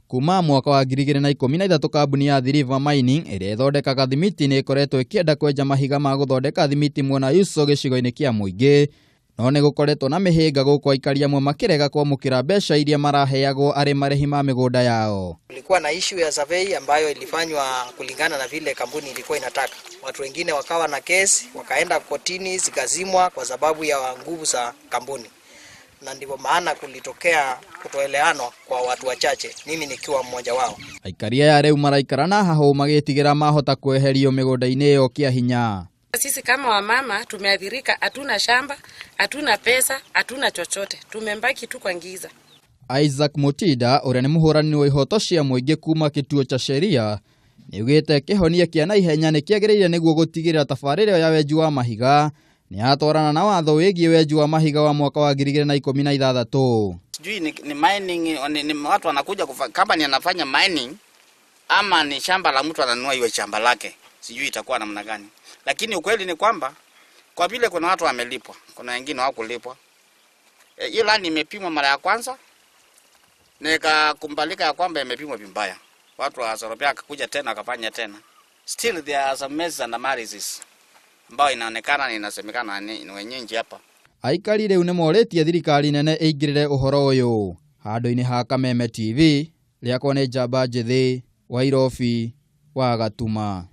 Kuma mwaka wa 2013 kambuni ya Athi River Mining ĩrĩa ĩthondekaga thimiti nĩ ĩkoretwo ĩkĩenda kwenja mahiga ma gũthondeka thimiti mwena Uso gĩcigo-inĩ kĩa mũingĩ, no nĩ gũkoretwo na mĩhĩnga gũkũ aikari amwe makĩrega kwamũkĩra mbeca iria maraheagwo arĩ marĩhi ma mĩgũnda yao. Kulikuwa na issue ya survey ambayo ilifanywa kulingana na vile kampuni ilikuwa inataka. Watu wengine wakawa na kesi, wakaenda kotini, zikazimwa kwa sababu ya nguvu za kampuni, na ndivyo maana kulitokea kutoeleanwa kwa watu wachache, mimi nikiwa mmoja wao. Aikari aya rĩu maraikara na hahũ magĩtigĩra mahota kweherio mĩgũnda-inĩ ĩyo kĩa hinya. Sisi kama wamama tumeathirika, hatuna shamba, hatuna pesa, hatuna chochote, tumembaki tu kwa ngiza. Isaac Mutinda ũrĩa nĩ mũhũrani wa ihoto cia mũingĩ kuma kituo cha sheria nĩaugĩte kĩhonia kĩa naihenya nĩ kĩagĩrĩire nĩguo gũtigĩrĩra tabarĩra ĩyo ya wenji wa mahiga nĩ yatwarana na watho wĩgiĩ wenji wa mahiga wa mwaka wa 2016. Sijui ni mining ni watu wanakuja company anafanya mining ama ni shamba la mtu ananunua iwe shamba lake, sijui itakuwa namna gani, lakini ukweli ni kwamba kwa vile kuna watu wamelipwa, kuna wengine hawakulipwa. Hiyo land imepimwa mara ya kwanza na ikakubalika ya kwamba imepimwa vibaya. Watu wa Sorobia wakakuja tena wakafanya tena. Still there are some messes and analysis ambayo inaonekana na inasemekana ni wenyeji hapa. Aikari rĩu nĩ morĩtie thirikari nene ĩingĩrĩre ũhoro ũyũ. Handũ-inĩ ha Kameme TV, rĩakwa nĩ Njamba Njĩthĩ, Wairobi, wa Gatuma.